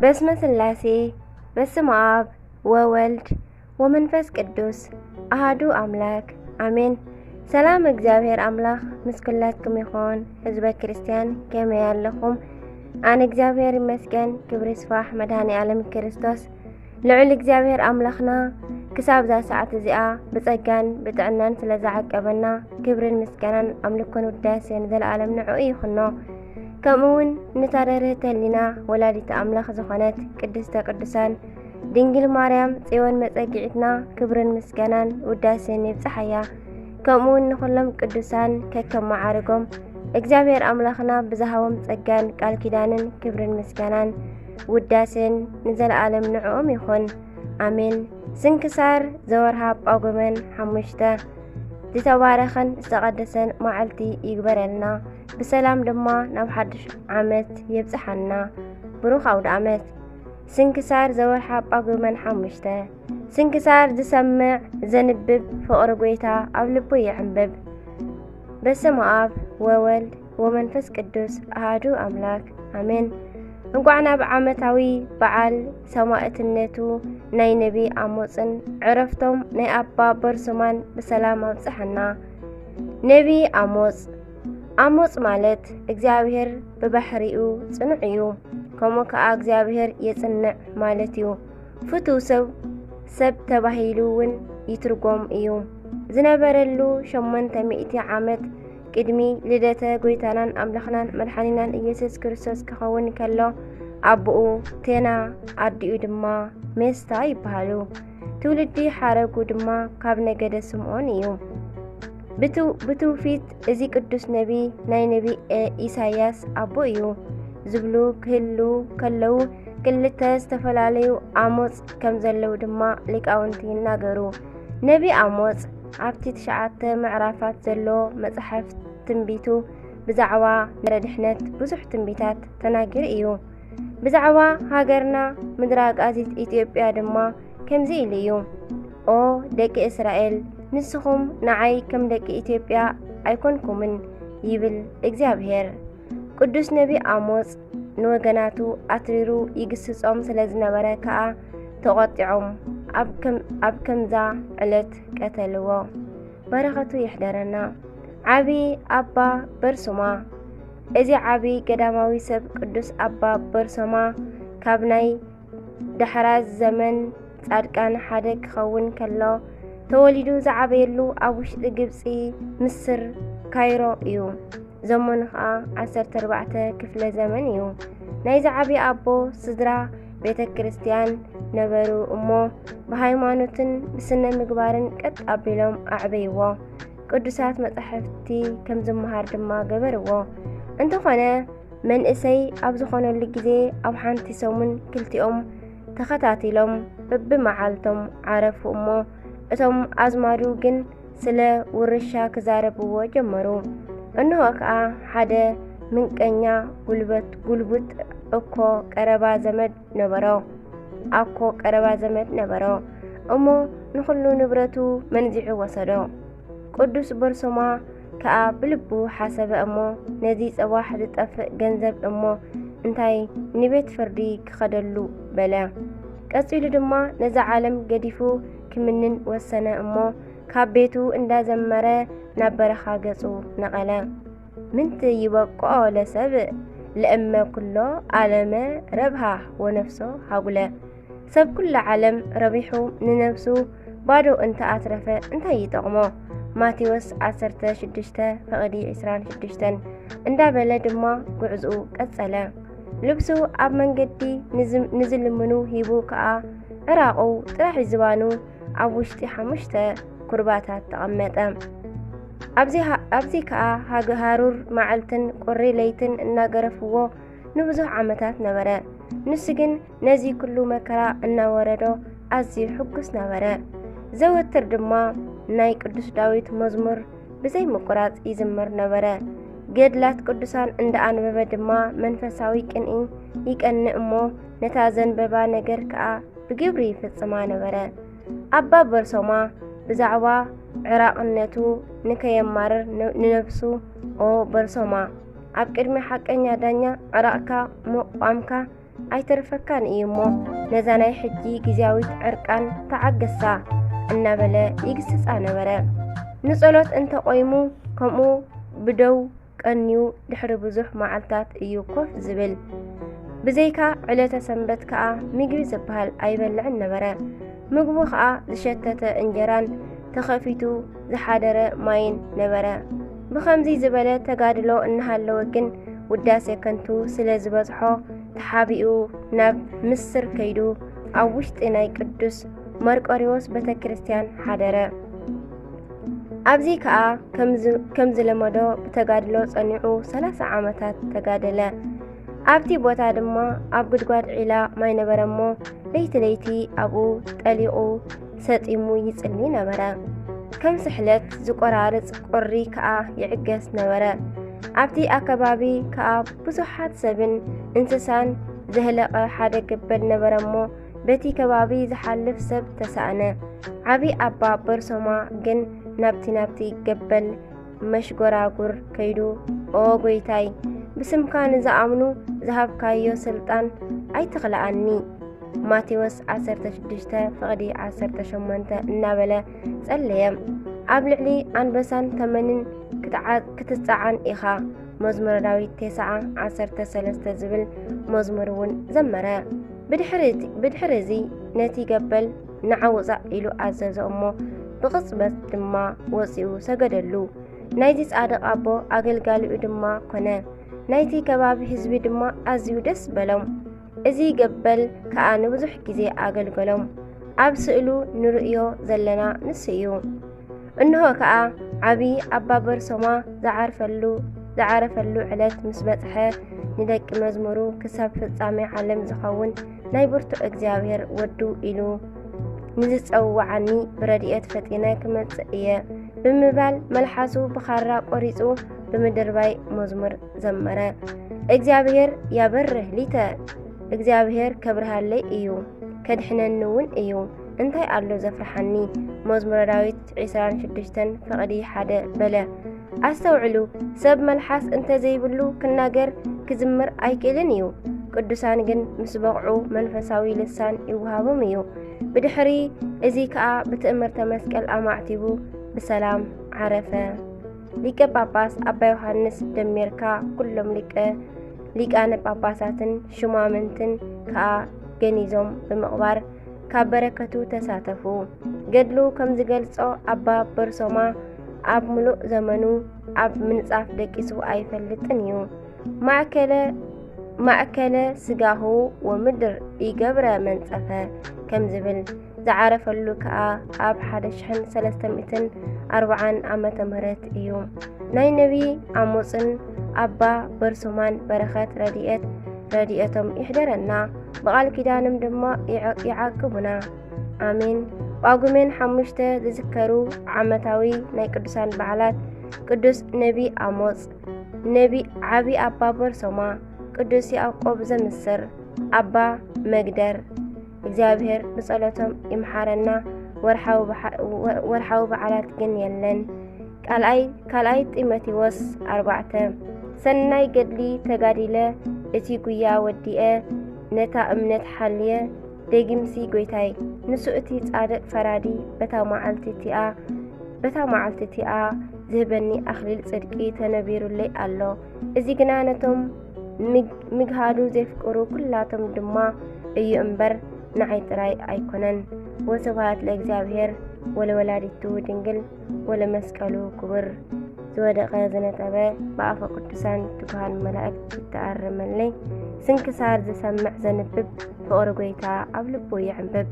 በስመ ስላሴ፣ በስመ አብ ወወልድ ወመንፈስ ቅዱስ አሃዱ አምላክ አሜን። ሰላም እግዚኣብሔር አምላክ ምስ ኩላትኩም ይኹን። ህዝበ ክርስቲያን ከመይ ኣለኹም? ኣነ እግዚኣብሔር ይመስገን፣ ክብሪ ይስፋሕ መድኃኔ ዓለም ክርስቶስ። ልዑል እግዚኣብሔር ኣምላኽና ክሳብ እዛ ሰዓት እዚኣ ብጸጋን ብጥዕናን ስለ ዝዓቀበና፣ ክብርን ምስጋናን ኣምልኮን ውዳሴን ዘለኣለም ንዕኡ ይኹኖ። ከምኡ እውን ነታ ርህርህቲ ህሊና ወላዲተ ኣምላኽ ዝኾነት ቅድስተ ቅዱሳን ድንግል ማርያም ጽዮን መጸግዒትና ክብርን ምስጋናን ውዳሴን ይብጽሓያ። ከምኡ እውን ንኹሎም ቅዱሳን ከከም መዓርጎም እግዚኣብሔር ኣምላኽና ብዝሃቦም ጸጋን ቃል ኪዳንን ክብርን ምስጋናን ውዳሴን ንዘለኣለም ንዕኦም ይኹን። ኣሜን። ስንክሳር ዘወርሃ ጳጉመን ሓሙሽተ። ዝተባረኸን ዝተቐደሰን መዓልቲ ይግበረልና። ብሰላም ድማ ናብ ሓድሽ ዓመት የብጽሓና። ብሩኽ ኣውደ ዓመት። ስንክሳር ዘወርሃ ጳጉመን ሓሙሽተ። ስንክሳር ዝሰምዕ ዘንብብ ፍቕሪ ጐይታ ኣብ ልቡ ይዕንብብ። በስመ አብ ወወልድ ወመንፈስ ቅዱስ አሃዱ አምላክ አሜን። እንቋዕ ናብ ዓመታዊ በዓል ሰማእትነቱ ናይ ነቢ ኣሞጽን ዕረፍቶም ናይ ኣባ በርሱማን ብሰላም ኣብጽሐና። ነቢ ኣሞጽ። ኣሞጽ ማለት እግዚኣብሔር ብባህሪኡ ጽኑዕ እዩ፣ ከምኡ ከኣ እግዚኣብሔር የጽንዕ ማለት እዩ። ፍቱው ሰብ፣ ሰብ ተባሂሉ እውን ይትርጎም እዩ። ዝነበረሉ ሸሞንተ ሚእቲ ዓመት ቅድሚ ልደተ ጐይታናን ኣምላኽናን መድሓኒናን ኢየሱስ ክርስቶስ ክኸውን ከሎ፣ ኣቦኡ ቴና፣ ኣዲኡ ድማ ሜስታ ይበሃሉ። ትውልዲ ሓረጉ ድማ ካብ ነገደ ስምዖን እዩ። ብትው-፣ ብትውፊት እዚ ቅዱስ ነቢ ናይ ነቢ ኤ-፣ ኢሳያስ ኣቦ እዩ ዝብሉ ክህሉ ከለዉ፣ ክልተ ዝተፈላለዩ ኣሞጽ ከም ዘለዉ ድማ ሊቃውንቲ ይናገሩ። ነቢ ኣሞጽ ኣብቲ ትሽዓተ ምዕራፋት ዘሎ መጽሓፍ ትንቢቱ ብዛዕባ ነገረ ድሕነት ብዙሕ ትንቢታት ተናጊሩ እዩ። ብዛዕባ ሃገርና ምድረ ኣቃዚት ኢትዮጵያ ድማ ከምዚ ኢሉ እዩ። ኦ ደቂ እስራኤል፣ ንስኹም ንዓይ ከም ደቂ ኢትዮጵያ ኣይኮንኩምን፣ ይብል እግዚኣብሔር። ቅዱስ ነቢ ኣሞጽ ንወገናቱ ኣትሪሩ ይግስጾም ስለ ዝነበረ ከኣ ተቖጢዖም ኣብ ከም-፣ ኣብ ከምዛ ዕለት ቀተልዎ። በረኸቱ ይሕደረና። ዓቢ ኣባ በርሱማ። እዚ ዓቢ ገዳማዊ ሰብ ቅዱስ ኣባ በርሶማ ካብ ናይ ዳሕራዝ ዘመን ጻድቃን ሓደ ክኸውን ከሎ፣ ተወሊዱ ዝዓበየሉ ኣብ ውሽጢ ግብጺ፣ ምስር፣ ካይሮ እዩ። ዘመኑ ኸኣ ዓሰርተ ኣርባዕተ ክፍለ ዘመን እዩ። ናይዚ ዓቢ ኣቦ ስድራ ቤተ ክርስቲያን ነበሩ እሞ፣ ብሃይማኖትን ብስነ ምግባርን ቀጥ ኣቢሎም ኣዕበይዎ። ቅዱሳት መጻሕፍቲ ከም ዝመሃር ድማ ገበርዎ። እንተኾነ፣ መንእሰይ ኣብ ዝኾነሉ ግዜ፣ ኣብ ሓንቲ ሰሙን ክልቲኦም ተኸታቲሎም በብመዓልቶም ዓረፉ እሞ፣ እቶም ኣዝማዱ ግን ስለ ውርሻ ክዛረብዎ ጀመሩ። እንሆ ከኣ ሓደ ምንቀኛ ጉልበት፣ ጉልቡጥ እኮ ቀረባ ዘመድ ነበሮ፣ ኣኮ ቀረባ ዘመድ ነበሮ እሞ፣ ንኹሉ ንብረቱ መንዚዑ ወሰዶ። ቅዱስ በርሶማ ከኣ ብልቡ ሓሰበ እሞ፣ ነዚ ጽባሕ ዝጠፍእ ገንዘብ እሞ እንታይ ንቤት ፍርዲ ክኸደሉ በለ። ቀጺሉ ድማ ነዛ ዓለም ገዲፉ ክምንን ወሰነ እሞ፣ ካብ ቤቱ እንዳዘመረ ናብ በረኻ ገጹ ነቐለ። ምንቲ ይበቅዖ ለሰብእ ለእመ ኩሎ ዓለመ ረብሃ ወነፍሶ ሃጉለ። ሰብ ኩሉ ዓለም ረቢሑ ንነብሱ ባዶ እንተ ኣትረፈ እንታይ ይጠቕሞ? ማቴዎስ ዓሰርተ ሽዱሽተ ፍቕዲ ዕስራን ሽዱሽተን እንዳበለ ድማ ጉዕዝኡ ቀጸለ። ልብሱ ኣብ መንገዲ ንዝም-፣ ንዝልምኑ ሂቡ ከኣ ዕራቑ ጥራሕ ዝባኑ ኣብ ውሽጢ ሓሙሽተ ኩርባታት ተቐመጠ። ኣብዚ ሃ-፣ ኣብዚ ከኣ ሃግ-፣ ሃሩር መዓልትን ቁሪ ለይትን እናገረፍዎ ንብዙሕ ዓመታት ነበረ። ንሱ ግን ነዚ ኩሉ መከራ እናወረዶ ኣዝዩ ሕጉስ ነበረ። ዘወትር ድማ ናይ ቅዱስ ዳዊት መዝሙር ብዘይ ምቁራጽ ይዝምር ነበረ። ገድላት ቅዱሳን እንዳኣንበበ ድማ መንፈሳዊ ቅንኢ ይቀንእ እሞ፣ ነታ ዘንበባ ነገር ከኣ ብግብሪ ይፍጽማ ነበረ። ኣባ በርሶማ ብዛዕባ ዕራቕነቱ ንከየማርር ን-፣ ንነብሱ፣ ኦ በርሶማ፣ ኣብ ቅድሚ ሓቀኛ ዳኛ ዕራቕካ ምቋምካ ኣይተርፈካን እዩ እሞ፣ ነዛ ናይ ሕጂ ግዝያዊት ዕርቃን ተዓገሳ እናበለ ይግስጻ ነበረ። ንጸሎት እንተቆይሙ ከምኡ ብደው ቀንዩ ድሕሪ ብዙሕ መዓልታት እዩ ኮፍ ዝብል። ብዘይካ ዕለተ ሰንበት ከኣ ምግቢ ዝበሃል ኣይበልዕን ነበረ። ምግቡ ከኣ ዝሸተተ እንጀራን ተኸፊቱ ዝሓደረ ማይን ነበረ። ብኸምዚ ዝበለ ተጋድሎ እናሃለወ ግን ውዳሴ ከንቱ ስለ ዝበዝሖ ተሓቢኡ ናብ ምስር ከይዱ ኣብ ውሽጢ ናይ ቅዱስ መርቆሪዎስ ቤተ ክርስቲያን ሓደረ። ኣብዚ ከኣ ከም ዝ-፣ ከም ዝለመዶ ብተጋድሎ ጸኒዑ ሰላሳ ዓመታት ተጋደለ። ኣብቲ ቦታ ድማ ኣብ ጉድጓድ ዒላ ማይ ነበረ እሞ ለይቲ ለይቲ ኣብኡ ጠሊቑ ሰጢሙ ይጽሊ ነበረ። ከም ስሕለት ዝቆራርጽ ቁሪ ከኣ ይዕገስ ነበረ። ኣብቲ ኣከባቢ ከኣ ብዙሓት ሰብን እንስሳን ዘህለቐ ሓደ ገበል ነበረ እሞ በቲ ከባቢ ዝሓልፍ ሰብ ተሳእነ። ዓቢ ኣባ በርሶማ ግን ናብቲ ናብቲ ገበል መሽጎራጉር ከይዱ፣ "ኦ ጎይታይ፣ ብስምካ ንዝኣምኑ ዝሃብካዮ ስልጣን ኣይትኽልኣኒ።" ማቴዎስ ዓሰርተ ሽዱሽተ ፍቕዲ ዓሰርተ ሸሞንተ እናበለ ጸለየ። ኣብ ልዕሊ ኣንበሳን ተመንን ክትዓ-፣ ክትጸዓን ኢኻ። መዝሙረ ዳዊት ተስዓ ዓሰርተ ሰለስተ ዝብል መዝሙር እውን ዘመረ። ብድሕሪ እቲ፣ ብድሕሪ እዚ ነቲ ገበል ንዓ ውጻእ ኢሉ ኣዘዞ እሞ ብቕጽበት ድማ ወጺኡ ሰገደሉ። ናይዚ ጻድቕ ኣቦ ኣገልጋሊኡ ድማ ኮነ። ናይቲ ከባቢ ህዝቢ ድማ ኣዝዩ ደስ በሎም። እዚ ገበል ከኣ ንብዙሕ ግዜ ኣገልገሎም። ኣብ ስእሉ ንርእዮ ዘለና ንሱ እዩ። እንሆ ከኣ ዓቢ ኣባ በርሶማ ዝዓርፈሉ፣ ዝዓረፈሉ ዕለት ምስ በጽሐ፣ ንደቂ መዝሙሩ ክሳብ ፍጻሜ ዓለም ዝኸውን ናይ ብርቱዕ እግዚኣብሔር ወዱ ኢሉ ንዝጸውዓኒ ብረድኤት ፈጢነ ክመጽእ እየ ብምባል መልሓሱ ብኻራ ቆሪጹ ብምድርባይ መዝሙር ዘመረ። እግዚኣብሔር ያበርህ ሊተ፣ እግዚኣብሔር ከብርሃለይ እዩ፣ ከድሕነኒ እውን እዩ። እንታይ ኣሎ ዘፍርሓኒ? መዝሙረ ዳዊት ዕስራን ሽዱሽተን ፍቕዲ ሓደ በለ። ኣስተውዕሉ፣ ሰብ መልሓስ እንተዘይብሉ ክናገር ክዝምር ኣይክእልን እዩ። ቅዱሳን ግን ምስ በቕዑ መንፈሳዊ ልሳን ይወሃቦም እዩ። ብድሕሪ እዚ ከኣ ብትእምርተ መስቀል ኣማዕቲቡ ብሰላም ዓረፈ። ሊቀ ጳጳስ ኣባ ዮሃንስ ደሜርካ ኩሎም ሊቀ፣ ሊቃነ ጳጳሳትን ሹማምንትን ከኣ ገኒዞም ብምቕባር ካብ በረከቱ ተሳተፉ። ገድሉ ከም ዝገልጾ ኣባ በርሶማ ኣብ ምሉእ ዘመኑ ኣብ ምንጻፍ ደቂሱ ኣይፈልጥን እዩ። ማእከለ፣ ማእከለ ስጋሁ ወምድር ይገብረ መንጸፈ ከም ዝብል ዝዓረፈሉ ከኣ ኣብ ሓደ ሽሕን ሰለስተ ሚእትን ኣርባዓን ዓመተ ምህረት እዩ። ናይ ነቢ ኣሞጽን ኣባ በርሱማን በረኸት ረድኤት፣ ረድኤቶም ይሕደረና፣ ብቓል ኪዳኖም ድማ ይዓ-፣ ይዓቅቡና። ኣሜን። ጳጉሜን ሓሙሽተ ዝዝከሩ ዓመታዊ ናይ ቅዱሳን በዓላት፣ ቅዱስ ነቢ ኣሞጽ፣ ነቢ ዓቢ ኣባ በርሶማ፣ ቅዱስ ያዕቆብ ዘምስር፣ ኣባ መግደር። እግዚኣብሔር ብጸሎቶም ይምሓረና። ወርሓዊ በዓ-፣ ወ-፣ ወርሓዊ በዓላት ግን የለን። ካልኣይ፣ ካልኣይ ጢሞቴዎስ ኣርባዕተ። ሰናይ ገድሊ ተጋዲለ፣ እቲ ጉያ ወዲኤ፣ ነታ እምነት ሓልየ፣ ደጊምሲ ጎይታይ፣ ንሱ እቲ ጻድቕ ፈራዲ በታ መዓልቲ እቲኣ፣ በታ መዓልቲ እቲኣ ዝህበኒ ኣኽሊል ጽድቂ ተነቢሩለይ ኣሎ። እዚ ግና ነቶም ምግ-፣ ምግሃዱ ዜፍቅሩ ኩላቶም ድማ እዩ እምበር፣ ንዓይ ጥራይ ኣይኮነን። ወስብሐት ለእግዚኣብሔር ወለወላዲቱ ድንግል ወለመስቀሉ ክቡር። ዝወደቐ ዝነጠበ ብኣፈ ቅዱሳን ትጉሃን መላእክት ይተኣረመለይ። ስንክሳር ዝሰምዕ ዘንብብ ፍቕሪ ጎይታ ኣብ ልቡ ይዕንብብ።